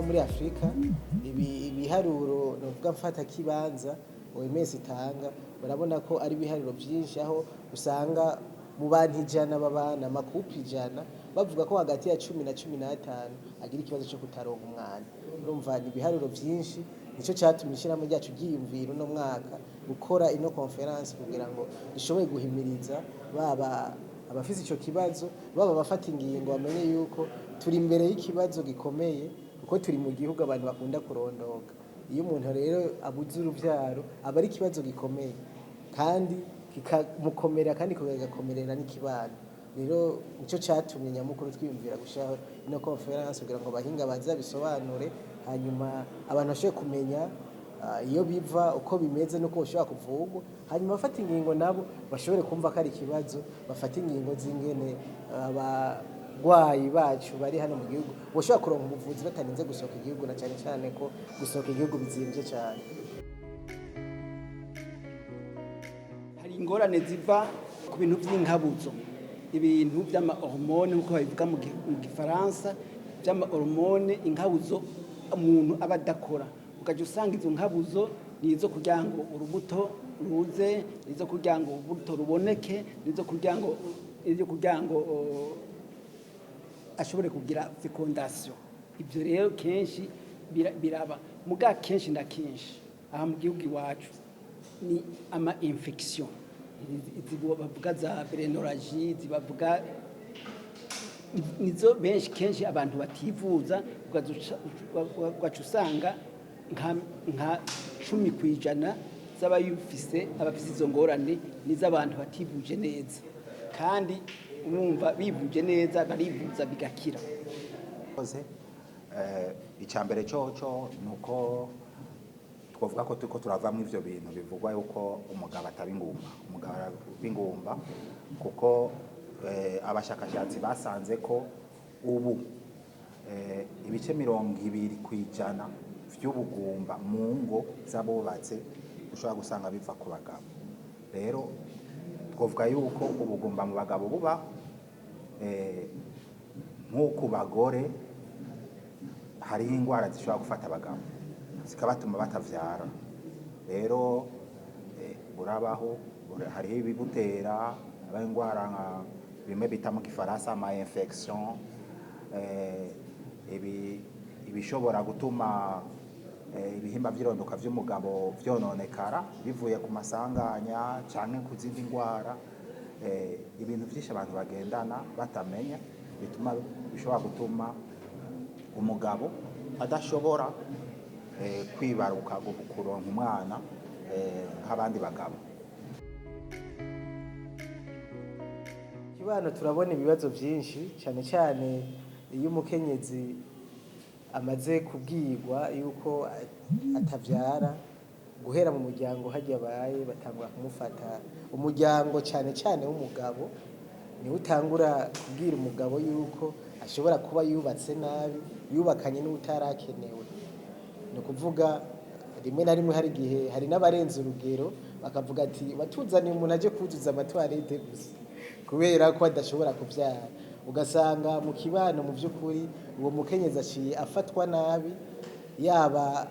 Nko muri Afurika, ibiharuro novuga mfata kibanza OMS itanga, barabona ko ari ibiharuro byinshi, aho usanga mu bantu 100 babana, ama couples 100, bavuga ko hagati ya 10 na 15 agira ikibazo cyo kutaronka umwana. Urumva ni ibiharuro byinshi. Nicyo cyatumye ishyirahamwe ryacu ryiyumvira uno mwaka gukora ino conférence, kugira ngo dushobore guhimiriza baba abafise ico kibazo, baba abafata ingingo, bamenye yuko turi imbere y'ikibazo gikomeye, kuko turi mu gihugu abantu bakunda kurondoka. Iyo umuntu rero abuze uruvyaro, aba ari ikibazo gikomeye kandi kikamukomera, kandi kigakomerera n'ikibano. Rero nicyo cyatumye nyamukuru twiyumvira gushyiraho ino conférence, kugira ngo abahinga baze babisobanure, hanyuma abantu bashobore kumenya iyo biva, uko bimeze n'uko bashobora kuvurwa, hanyuma abafata ingingo nabo bashobore kumva ko ari ikibazo, bafata ingingo z'ingene abarwayi bacu bari hano mu gihugu bashobora kuronka ubuvuzi batarinze gusohoka igihugu, na cyane cyane ko gusohoka igihugu bizimvye cyane. Hari ingorane ziva ku bintu by'inkabuzo, ibintu by'ama hormones, nk'uko babivuga mu Gifaransa, by'ama hormones, inkabuzo umuntu aba adakora. Ukajya usanga izo nkabuzo ni izo kugira ngo urubuto ruze, ni izo kugira ngo urubuto ruboneke, ni izo kugira ngo ashobore kugira fécondation. Ibyo rero kenshi biraba muga kenshi na kenshi aha mu gihugu iwacu ni ama infection, izi bavuga za blennorragie, zibavuga nizo benshi kenshi abantu bativuza, ugaca usanga nka 10% z'abayufise, abafise izo ngorane, n'iz'abantu bativuje neza. Kandi urumva bivuje neza, barivuza bigakira. Icya mbere cyoco ni uko twavuga ko turiko turavamwo ivyo bintu bivugwa yuko umugabo ataba ingumba. Umugabo araba ingumba, kuko abashakashatsi basanze ko ubu ibice 20% vy'ubugumba mu ngo z'abubatse ushobora gusanga biva ku bagabo. Rero twavuga yuko ubugumba mu bagabo buba nk'uku bagore. Hariho indwara zishobora gufata abagabo zikabatuma batavyara. Rero burabaho, hariho ibibutera, haba indwara nka bimwe bita mu Gifaransa ama infection, ibishobora gutuma ibihimba vy'irondoka vy'umugabo vyononekara bivuye ku masanganya canke ku zindi ndwara, ibintu vyinshi abantu bagendana batamenya, bituma bishobora gutuma umugabo adashobora kwibaruka, kuronka umwana nk'abandi bagabo. Kibano turabona ibibazo byinshi, cyane cyane iyo umukenyezi amaze kubwirwa yuko atavyara. Guhera mu muryango hajya abaye batangura kumufata, umuryango cyane cyane w'umugabo niwe utangura kubwira umugabo yuko ashobora kuba yubatse nabi, yubakanye n'utarakenewe. Ni ukuvuga rimwe na rimwe hari igihe hari n'abarenze urugero, bakavuga ati: "Watuzaniye umuntu aje kuzuza ama toilettes gusa," kubera ko adashobora kubyara. Ugasanga mu kibano, mu by'ukuri, uwo mukenyezi aciye afatwa nabi, yaba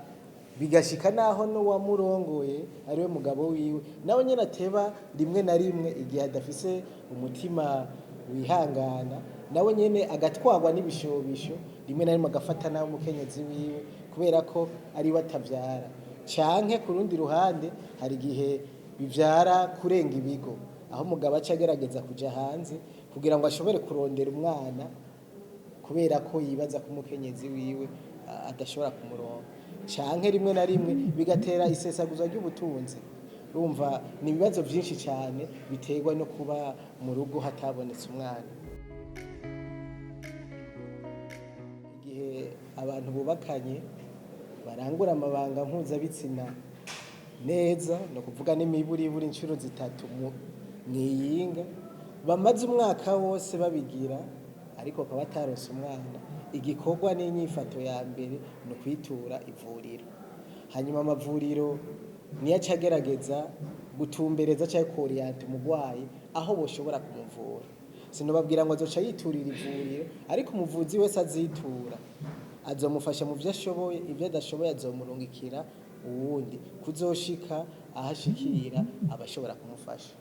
bigashika naho n'uwamurongoye ariwe mugabo wiwe nawe nyine ateba rimwe na rimwe, igihe adafise umutima wihangana, nawe nyine agatwarwa n'ibishobisho, rimwe na rimwe agafata nawe umukenyezi wiwe kubera ko ariwe atabyara. Canke ku rundi ruhande, hari igihe bivyara kurenga ibigo, aho umugabo aca agerageza kuja hanze kugira ngo ashobore kurondera umwana, kubera ko yibaza ko umukenyezi wiwe adashobora kumuronka. Canke rimwe na rimwe bigatera isesaguzwa ry'ubutunzi. Urumva ni ibibazo byinshi cyane biterwa no kuba mu rugo hatabonetse umwana. Igihe abantu bubakanye barangura amabanga mpuzabitsina neza, ni ukuvuga n'imiburiburi inshuro zitatu mw'iyinga, bamaze umwaka wose babigira, ariko bakaba bataronse umwana, igikorwa n'inyifato ya mbere ni ukwitura ivuriro. Hanyuma amavuriro niyo aca agerageza gutumbereza cyangwa ku orienter umurwayi aho boshobora kumuvura. Sinobabwira ngo azoca yiturira ivuriro, ariko umuvuzi wese azitura. Azomufasha mu byo ashoboye, ibyo adashoboye azomurungikira uwundi kuzoshika ahashikira abashobora kumufasha.